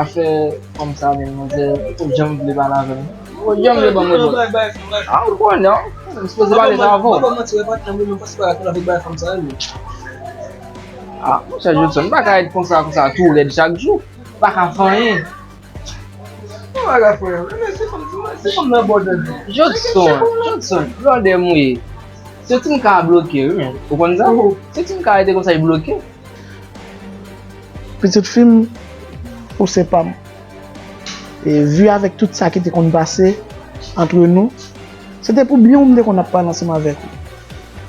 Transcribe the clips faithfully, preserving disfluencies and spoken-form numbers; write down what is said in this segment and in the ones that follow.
afè fanm sa menm, manzè, ou janm vle pale avè m. Ou janm vle ban m repons. A, ou konnen, non? M sipoze pale sa avè w. Papa manti, wè, patnè, mwen menm, pase pa la avèk bagay fanm sa, wi. A, monchè Jodson, m pa ka ret konsa, konsa, tou rèd chak jou. M pa ka fè anyen. Ou pa ka fè anyen. Men se fanm, se fanm nan bò tèt. Jodson, Jodson, blòdè m ou ye. Se ti m ka bloke, wi, men. Ou konn sa? Se ti m ka rete konsa, e bloke. Pitit fi m, ou se pa m. E vi avèk tout sa ki te konn pase antre nou, se te pou byen w m te konn ap pale ansanm avèk ou.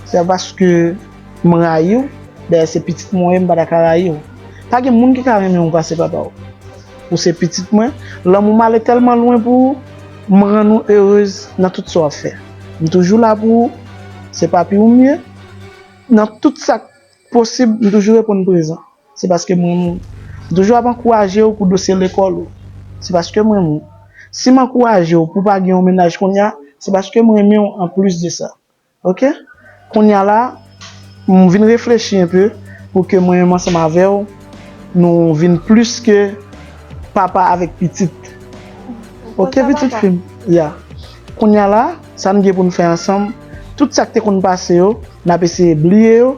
Se pa paske m rayi w, dayè se pitit mwen w ye, m pa ta ka rayi w. Pa gen moun ki ka renmen w pase papa w. Ou se pitit mwen, lanmou m ale tèlman lwen pou ou, m rann ou erez nan tout sa w ap fè. M toujou la pou ou, se papi w m ye, nan tout sa k posib, m toujou reponn prezan. Se paske m renmen w. M toujou ap ankouraje w pou dosye lekòl ou. Se paske m renmen w. Si m ankouraje w pou w pa gen yon mennaj kounye a, se paske m renmen w anplis de sa. Oke? Kounye a la, m vin reflechi enpe pou ke mwen menm ansanm avè w, nou vin plis ke papa avèk pitit. Oke, pitit fi m? Ya. Kounye a la, sa n gen pou n fè ansanm, tout sa k te konn pase yo, n ap eseye bliye yo.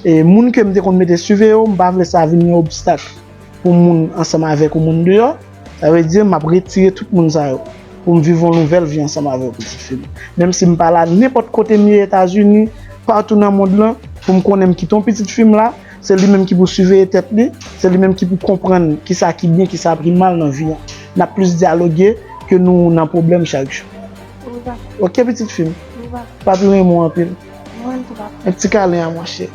E moun ke m te konn mete siveye yo, m pa vle sa vin yon obstak pou moun ansanm avèk yon moun deyò. Sa vle di, m ap retire tout moun sa yo pou m viv yon nouvèl vi ansanm avè w, pitit fi m. Menm si m pa la, nenpòt kote m ye, Etazini, patou nan mond lan, pou m konnen m kite yon pitit fi m la, se li menm ki pou siveye tèt li, se li menm ki pou konprann kisa ki byen, kisa ki mal nan vi an. N ap plis dyaloge ke nou nan pwoblèm chak jou. Oke, pitit fi m. Papi renmen w anpil. Yon ti kalen a, mon cheri.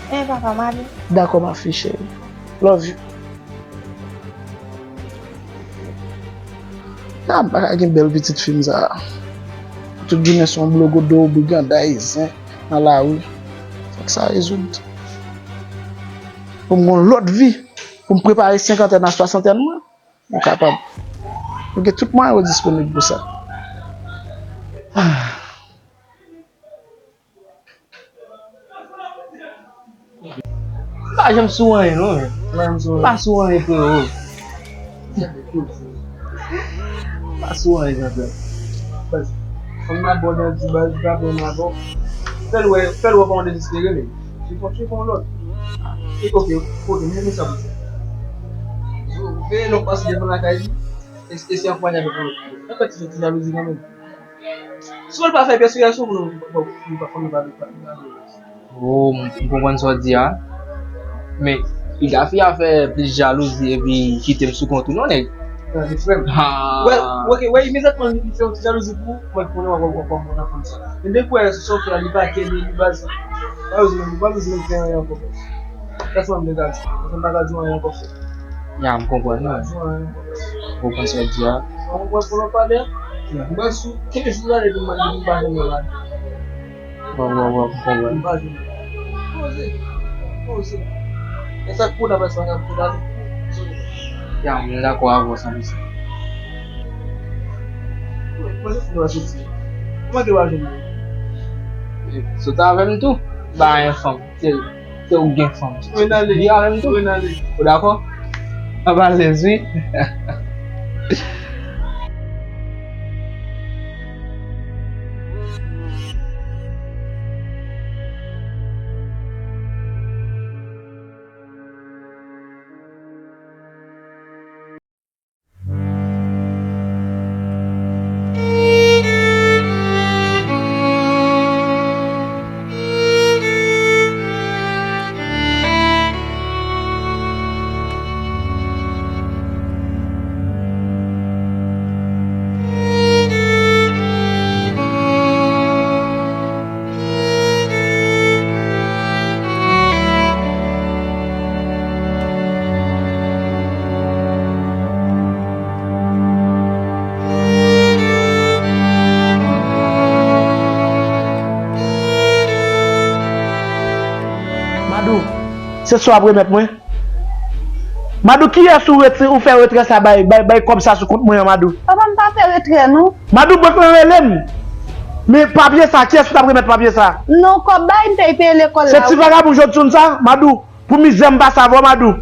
Eh, papa, m ale. Dakò, ma fille chérie. Love you. Ah, m pa ka gen bèl pitit fi m sa. Tout jounen se yon blogodo, briganday, zen nan lari. Fòk sa rezoud. Pou m gen yon lòt vi, pou m prepare senkantèn a swasantèn mwen, m kapab. Pou gen tout mwayen yo disponib pou sa. Ah. M pa janm sou anyen, non, men. M pa janm sou anyen. M pa sou anyen, frero. M pa sou anyen, Jean-Pierre. Baz, fanm nan bon nan di baz, pa bon nan bon. Fè l wè, fè l wè kòman w dezespere, men. Li fò, li fò lòt. E, oke, oke, men, men sa pou fè. Veye lòt pase devan lakay li. E, e se ankouraje avèk yon lòt. Nan fè ti, ti jalouzi kanmenm. Si w pa fè pyès reyaksyon, moun, moun, moun pa fanm nan pa, pa, pa, pa. Oh, m, m konprann sa w di a. Men, piga fi a fè plis jalouzi epi kite m sou kont ou non, nèg. Nan, se frè m. Ha. Wè, wè, wè, imedyatman li fè yon ti jalouzi pou ou, mwen konnen w ap, w ap, w ap, w ap konn sa. Men depi w wè sa w fè a, li pa kenbe, li baz. Jalouzi menm, jalouzi menm fè anyen ankò. Pèsonn m te ka di. Pèsonn pa ka di w anyen ankò, frè. Ya, m konprann, wi. M konprann sa w di a. Ou konprann sa w pale a? M wè sou kenz jou la depi m pa, depi m pa janm wè l la. Wè, wè, wè, m konprann. M pa janm wè l. Poze. Poze. E sa k pou nan pèsonn nan pou nan. Ya, m dakò avè w sa, mesye. Poze pou nou soti. Kòman ke w pa janm wè? Sot avè m tou. Ba yon fanm. Se, se ou gen fanm. Ou vin ale. Vin avè m tou. Ou vin ale. Ou dakò? N ap alèz, wi. Madou, se sa w ap remèt mwen? Madou, kiyès ou reti-, ou fè retrè sa bay, bay, bay kòb sa sou kont mwen an, Madou? Papa, m pa fè retrè, non. Madou, bank lan rele m. Men papye sa, kiyès ou t ap remèt papye sa? Non, kòb bay, m te peye lekòl la, wi. Se ti vagabon Jodson sa, Madou. Pou mizè m pase avè w, Madou.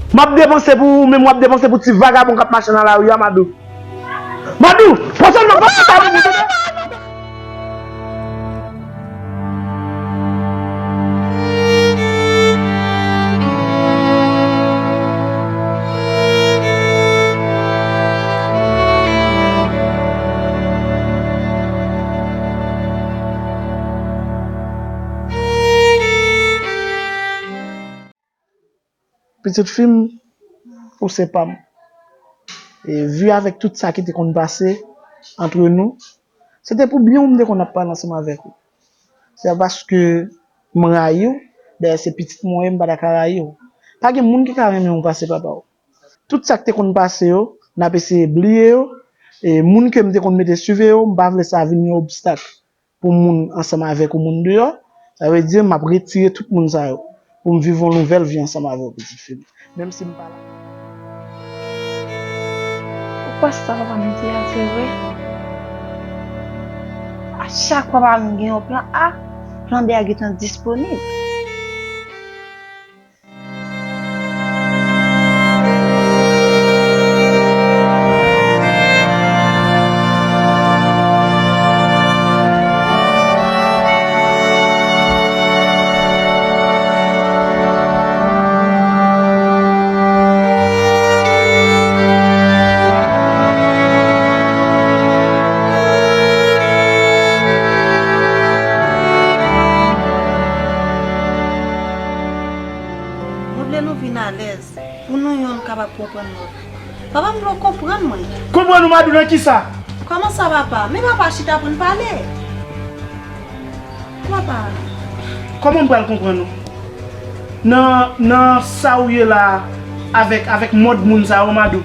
M ap depanse pou ou, menm w ap depanse pou ti vagabon k ap mache nan lari a, Madou. Madou, pran sèlman, pran sèlman pou mwen, tande? Pitit fi m, ou se pa m. E vi avèk tout sa ki te konn pase antre nou, se te pou byen w m te konn ap pale ansanm avèk ou. Se pa paske m rayi w, dayè se pitit mwen w ye, m pa ta ka rayi w. Pa gen moun ki ka renmen w pase papa w. Tout sa k te konn pase yo, n ap eseye bliye yo. E moun ke m te konn mete siveye w, m pa vle sa vin yon obstak pou moun ansanm avèk ou, moun deyò. Sa vle di, m ap retire tout moun sa yo pou m viv yon nouvèl vi ansanm avè w, pitit fi m. Menm si m pa la. Ou kwè sa papa m di a se vre? A chak fwa papa m gen yon plan A, plan B a gentan disponib. Mwen vle nou vin alèz. Pou nou yonn kapab konprann lòt. Papa, m vle w konprann mwen. Konprann ou, Madou, nan kisa? Kòman sa, papa? Men papa, chita pou n pale. Papa. Kòman m pral konprann ou? Nan, nan sa ou ye la a, avèk, avèk mòd moun sa yo, Madou.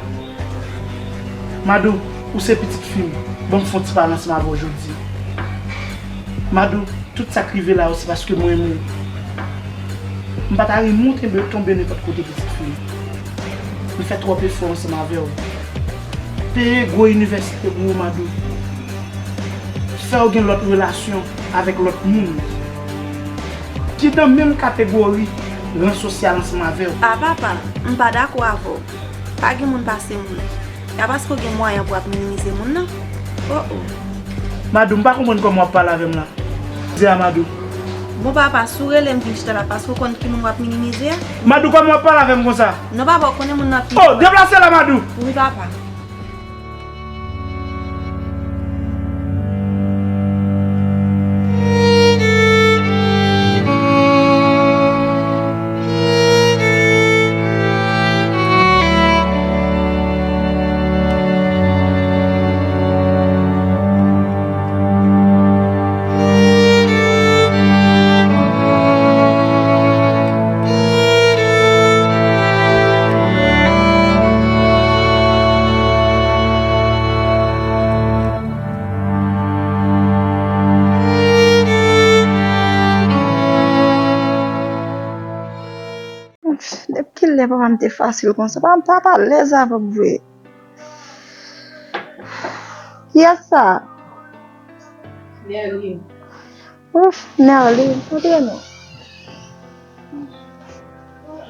Madou, ou se pitit fi m. Ban m fè yon ti pale ansanm avè w jodi. Madou, tout sa k rive la yo, se paske mwen renmen w. M pa ta renmen w tonbe, tonbe nenpòt kote, pitit fi m. M fè twòp efò ansanm avè w. Peye gwo inivèsite pou ou, Madou. Fè w gen lòt relasyon avèk lòt moun ki nan menm kategori ran sosyal ansanm avè w. A papa, m pa dakò avè w. Pa gen moun pase moun. E pa paske w gen mwayen pou w ap minimize moun nan. Oh, oh. Madou, m pa konprann kòman w ap pale avè m la. Di a, Madou. Bon, papa, si w rele m vin chita la, paske w konn ki moun w ap minimize a? Madou, kòman w ap pale avè m konsa? Non, papa, w konnen moun nan pi. Oh, deplase la, Madou! Wi, papa. Depi kilè papa m te fasil konsa? Papa m pa t alèz avè m vre. Kiyès sa? Nerline. Ouf, Nerline, antre non.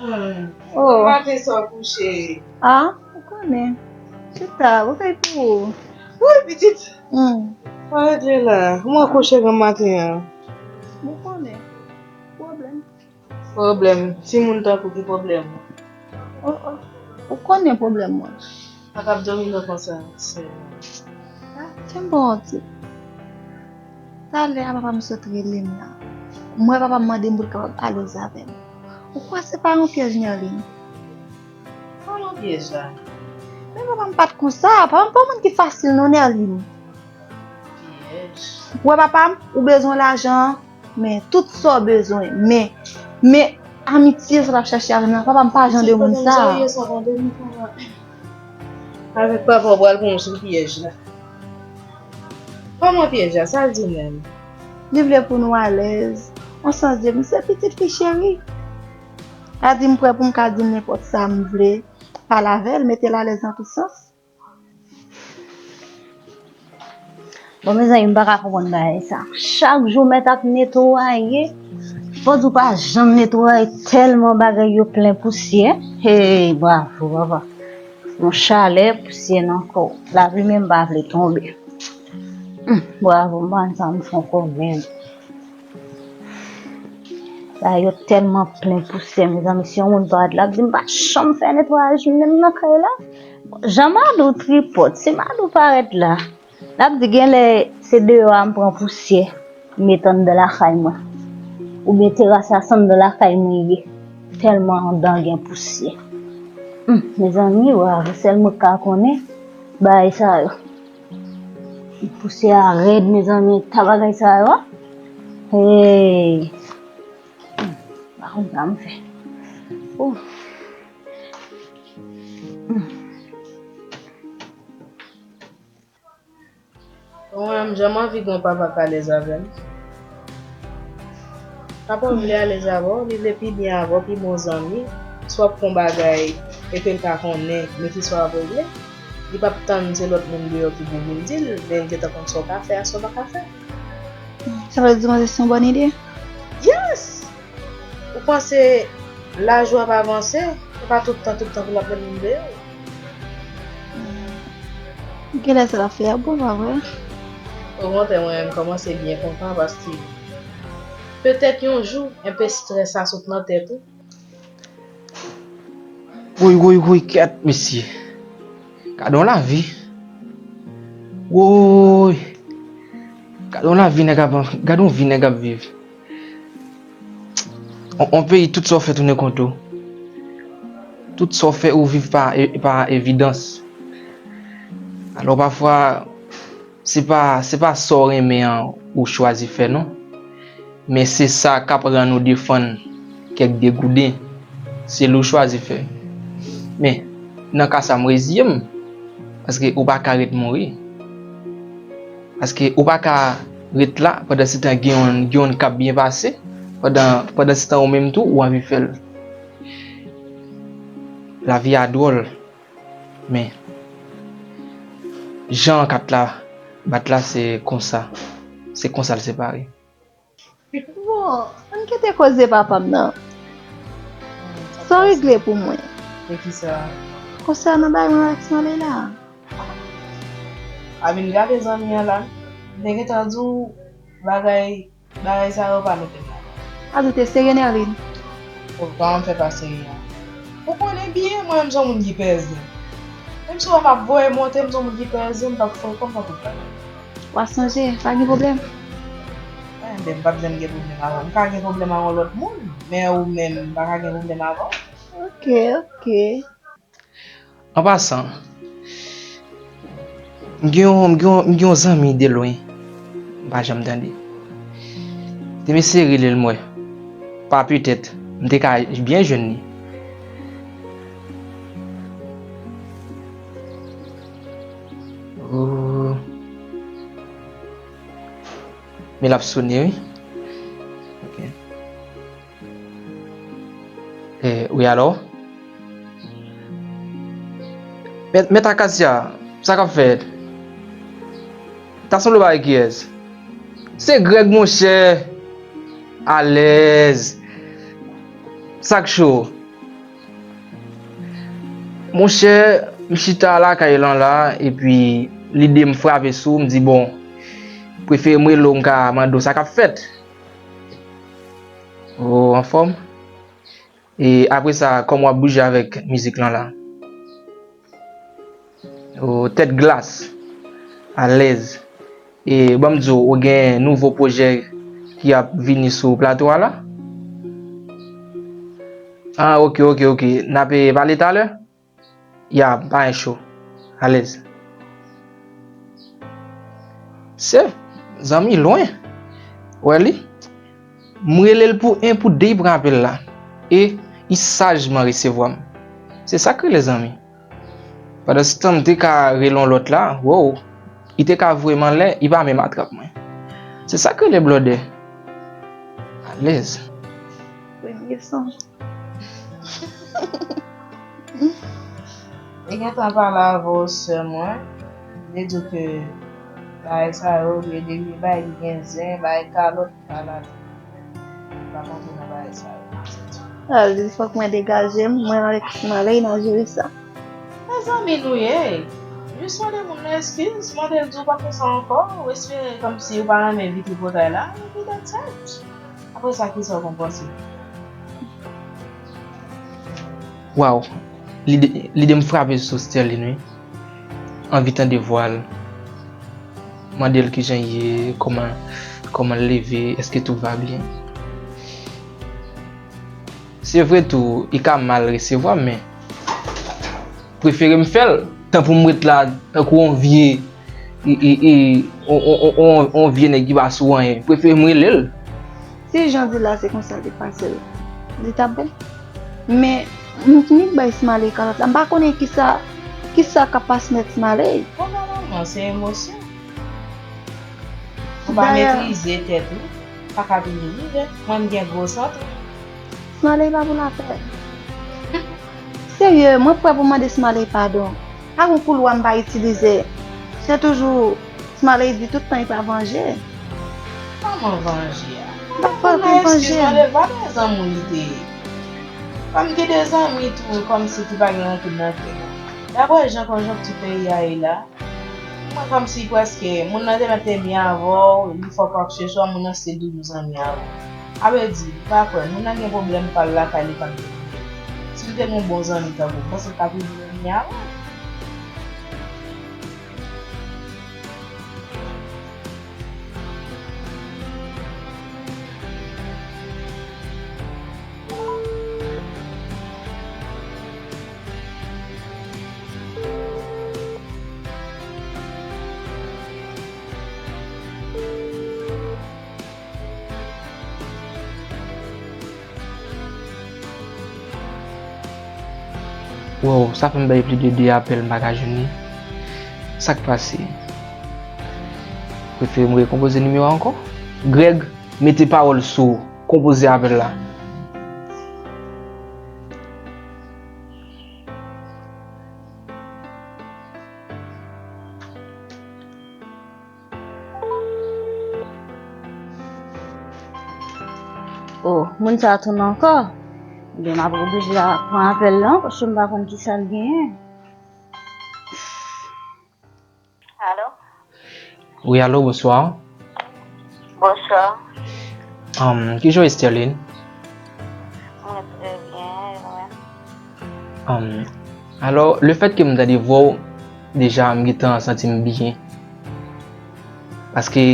Hmm. Oh. Maten sa w kouche? Ah, ou konnen. Chita, ou kay pou ou. Woy, pitit. Hmm. Arete la. Mwen kouche gran maten an. Ou konnen. Pwoblèm. Pwoblèm. Timoun tankou ki pwoblèm. Oh, oh. Ou konnen pwoblèm mwen. Pa t ap dòmi non konsa, sè. Ah, kenbe yon ti. Talè a papa m sot rele m la. M wè papa m mande m pou l kapab alèz avè m. Ou kwè se pa yon pyèj, Nerline? Pa yon pyèj la. Men papa m pa t konsa. Papa m pa yon moun ki fasil non, Nerline. Pyèj. Ou wè papa m, ou bezwen lajan, men tout sa w bezwen, men, men amitye sa l ap chache avè m nan, papa m pa jan de moun sa. Avèk papa w pral pran w sou pyèj la. Kòman pyèj la, sa l di menm? Li vle pou nou alèz. Yon sans de, m se pitit li cheri. Sa di m prè pou m ka di l nenpòt sa m vle. Pale avè l, mete l alèz nan tout sans. Bon, mezanmi, m pa ka konprann bagay sa. Chak jou mèt ap netwaye, Fò di w pa janm netwaye tèlman bagay yo plen pousyè. Hey, bravo, papa. Yon chalè, pousyè nan kò w. Lapli menm pa vle tonbe. Hum, bravo, m pa konn sa m fè ankò menm. Bagay yo tèlman plen pousyè, mezanmi, si yon moun parèt la, ap di m pa janm fè netwayaj menm nan kay la. Jan Madou tripòt, si Madou parèt la, l ap di genlè se deyò a m pran pousyè, m met anndan lakay mwen. Oubyen teras la se anndan lakay mwen ye. Tèlman anndan gen pousyè. Hum, mezanmi, wa, sèl mwen k ka konnen bagay sa yo. Pousyè a rèd, mezanmi, ta bagay sa yo. Hey. Hum, pa konn sa m fè. Ouf. Hum. Mwen, m janm anvi gen yon papa k alèz avè m. Papa w vle alèz avè w, li vle pi byen avè w, pi bon zanmi. Si w ap fè yon bagay e ke l ka konnen, men ki sa w ap regle. Li p ap tann se lòt moun deyò ki pou vin di l, men l gentan konn sa w ka fè a, sa w pa ka fè. Sa vle di manzè se yon bòn ide? Yes! Ou panse laj ou ap avanse, se pa tout tan, tout tan pou l ap met moun deyò. Genlè sa l ap fè a bon, pa vre? Okontrè, mwen menm, m kòmanse byen kontan paske petèt yon jou, enpe estrès sa sot nan tèt ou. Woy, woy, woy, kèt, mesye. Gade yon lavi. Woy. Gade yon lavi nèg ap, gade yon vi nèg ap viv. On, on peyi, tout sa w fè tounen kont ou. Tout sa w fè, ou viv pa, e, pa evidans. Alò, pafwa, se pa, se pa sa w renmen an ou chwazi fè, non. Men se sa k ap rann ou defann kèk degouden. Se li w chwazi fè. Men, nan ka sa, m reziye m. Paske ou pa ka ret mouri. Paske ou pa ka ret la, pandan se tan gen yon, gen yon k ap byen pase, pandan, pandan se tan ou menm tou, ou anvi fè l. Lavi a dwòl, men jan kat la bat la, se konsa. Se konsa l separe. Bon, ann kite koze papa m nan. Sa w regle pou mwen? De kisa? Konsènan bagay mwen avèk Smiley la. A vin gade zanmi an la. M te gentan di w bagay, bagay sa yo pa mete m la. A di w te serye, Nerline? Ou pa janm fè pa serye a. Ou konnen byen, mwen menm se yon moun ki pèze. Menm si w wè m ap voye monte, m se yon moun ki pèze, m p ap fè w konn tankou pèze. W a sonje, pa gen pwoblèm. Enben, m p ap janm gen pwoblèm avè w. M ka gen pwoblèm ak yon lòt moun, men ou menm, m pa ka gen pwoblèm avè w. Ok, ok. An pasan, m gen yon, m gen yon, m gen yon zanmi de lwen, m pa janm tande. Te m eseye rele l, m wè. Pa petèt, m te ka byen jwenn li. Oh. Men l ap sone, wi. Ok. Eh, wi, alò? Mèt, mèt Akasia, sa k ap fèt? Ta sanble w pa wè kiyès? Se Greg, monchè. Alèz. Sa k cho? Monchè, m chita lakay lan la, epi lide m frape sou, m di, bon, prefere m rele w, m ka mande w sa k ap fèt. Ou anfòm? E apre sa, kòman w ap bouje avèk mizik lan la? Ou tèt glas, alèz. E ban m di w, ou gen nouvo pwojè ki ap vini sou plato a la? Ah, ok, ok, ok. N ap, eh, pale talè? Ya, pa gen cho. Alèz. Se zanmi lwen. Wè li? M rele l pou en, pou de, li pran apèl la. E li sajman resevwa m. Se sa k rele zanmi. Pandan se tan, m te ka rele yon lòt la, wow. Li te ka voye m anlè, li pa menm atrap mwen. Se sa k rele blòdè. Alèz. Premye son. Li gentan pale avè w, sè mwen. Li di w ke bagay sa yo, li de vye bagay ki gen zen, bagay kalòt, pa la. Pa Antre nan bagay sa yo. Al di fòk mwen degaje m, mwen avèk Malay n a jere sa. Mezanmi nou ye. Jis mande moun nan eskiz, mande l di w pa fè sa ankò, ou espere kòmsi ou pa renmen vi tripotay la, epi that's it. Apre sa, kisa w konn panse? Waw, lide, lide m frape sou Sterline wi. Anvi tande vwa l. Mande l kijan l ye, kòman, kòman l leve, èske tout va byen. Se vre tou, li ka mal resevwa m, men prefere m fè l, tan pou m ret la tankou yon vye, e, e, e, on, on, on, on, on vye nèg ki pa sou anyen. Prefere m rele l. Si jan di la se konsa li pase l, li t ap bon. Men, m t nik bay Smiley kalòt la, m pa konnen kisa, kisa k ap pase nèt Smiley. Bon, nòmalman, se emosyon. Ou pa metrize tèt ou, pa ka vin rive. Mwen, m gen gwo sant wi. Smiley pa pou lapè. Serye, mwen prè pou mande Smiley padon. Pa gen koulwa m pa itilize. Se toujou Smiley di tout tan li pa vanje. Kòman vanje a? M pa pral pran vanje. Mande pa de zanmi li te ye. Kòm gen de zanmi tou, kòmsi ki pa gen rankid nan kè. Daprè jan konjonkti peyi a ye la, mwen kòmsi prèske, moun nan te mèt te byen avè w, li fè w pa k se swa, moun nan still toujou zanmi avè w. A vle di, m pa kwè, moun nan gen pwoblèm pa l lakay li pa t vle. Si l te gen yon bon zanmi tankou w, panse l t ap vin zanmi avè w? Wow, sa fè m bay plis de de apèl m pa ka jwenn li. Sa k pase? Prefere m rekonpoze nimewo a ankò? Greg, mete pawòl sou konpoze apèl la. Oh, moun sa a tounen ankò. Ebyen, m ap oblije pran apèl la, paske m pa konn kisa l genyen. Alo? Wi, alo, bonswa. Bonswa. Um, kijan w ye, Sterline? Mwen trè byen, e ou menm? Um, alò, lefètke m tande vwa w, deja m gentan santi m byen. Paske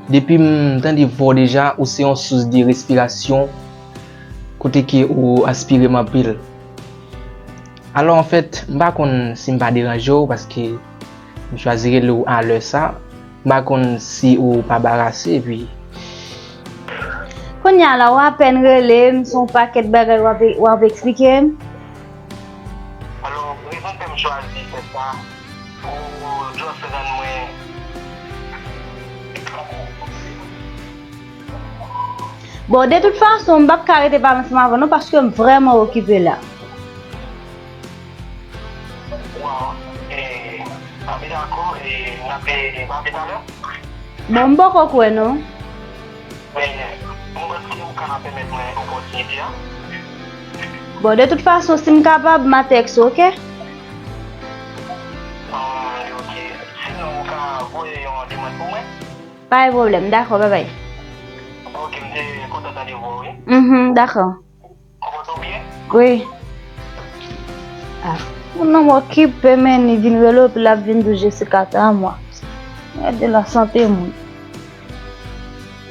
depi m tande vwa w deja, ou se yon sous de respirasyon kote ke ou enspire m anpil. Alò, anfèt, m pa konn si m pa deranje w, paske m chwazi rele w a lè sa. M pa konn si ou pa barase, epi. Kounye a la, w apèn rele m, se yon pakèt bagay w ap, w ap eksplike m. Alò, rezon ke m chwazi fè sa, ou just rann mwen. Bon, de tout fason, m p ap ka rete pale ansanm avè w non, paske m vrèman okipe la. Waw, e, anvi dakò, e, n ap, e, pale talè? Bon, m poko kwè non. Men, m panse ou ka pèmèt mwen opòtinite a. Bon, de tout fason, si m kapab, m a tèks ou, oke? Ah, ok. Sinon, ou ka voye yon demann pou mwen? Pa gen pwoblèm, dakò, babay. Ok, m te kontan tande vwa w, wi. Mhm, dakò. Ou konprann ou byen? Wi. Ah, moun nan m okipe, men li vin rele w, epi l ap vin di w Jessica ta mwa. Gade la sante moun.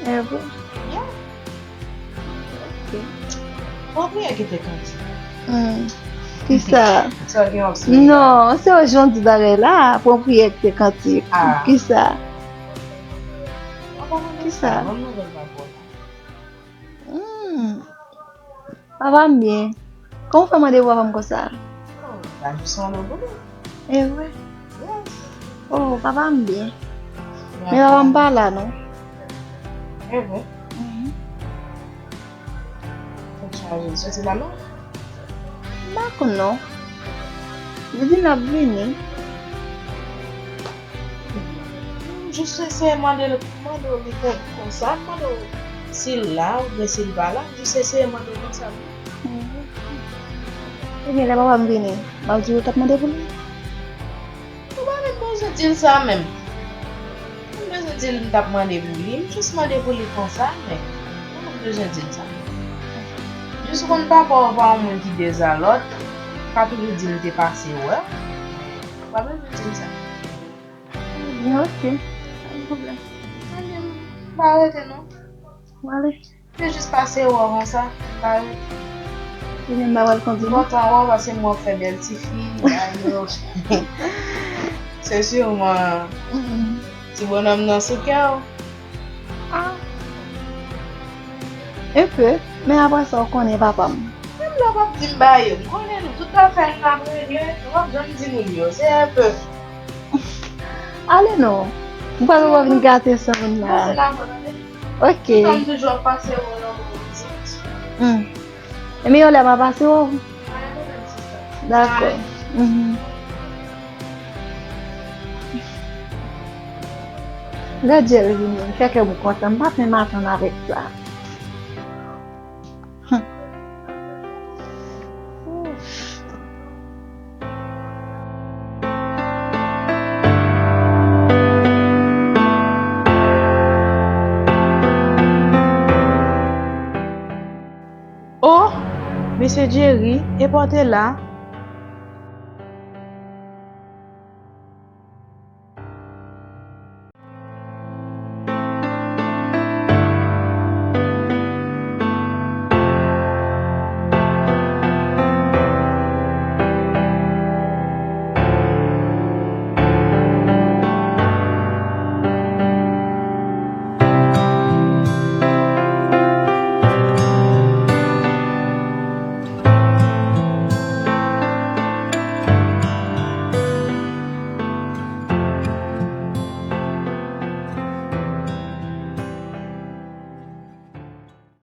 Evo. Pran priyè kite kantik. Hmm. Kisa? Sa w gen w ap swiv? Non, se w jan w di bagay la. Pran priyè kite kantik. Ah. Kisa? Kisa? Hmm. Papa m byen. Kòman w fè mande pou papa m konsa? La jis yon lè boulou. E vre? Oh, papa m byen. Men papa m pa la non. E vre? Mhm. Tèt chaje. Soti la non? M pa konn non. Li di l ap vini. Jis eseye mande l, mande w li konn konsa, mande w Si l la oubyen si l pa la, m jis eseye mande l konsa. Ebyen, lè papa m vini, m ap di w ou t ap mande pou li? Ou pa menm bezwen di l sa menm. M bezwen di l m t ap mande pou li, m jis mande pou li konsa, men ou pa bezwen di l sa. Jis ou konn papa w pa yon moun ki dezalòd, ou ka toujou di l te pase wè w, men ou pa bezwen di l sa. Ebyen, ok. Pa gen pwoblèm. Ebyen, m pa rete non. M ale. Se jis pase wè w konsa, m pa rete. Ebyen, m pa pral kondi non. Kontan wè w paske m wè w fè bèl ti fi, bagay yo. Se siman ti bonòm nan sou kè w. Ah. Un peu, men apre sa, ou konnen papa m. Menm lè w p ap di m ba yo, m konnen nou tout afè n ap regle, nou p ap janm di moun yo, se un peu. Ale non. M pa vle w vin gate san moun la. Pase la, bon, tande. Ok. Fanm toujou ap pase wè w nan moun. Hmm. E meyè lè m ap pase w. Dakò. Mhm. Lè Jerry vini, m fè kè m kontan. M pa t menm atann avèk sa. Hum. Oh, mesye Jerry, e pa w te la?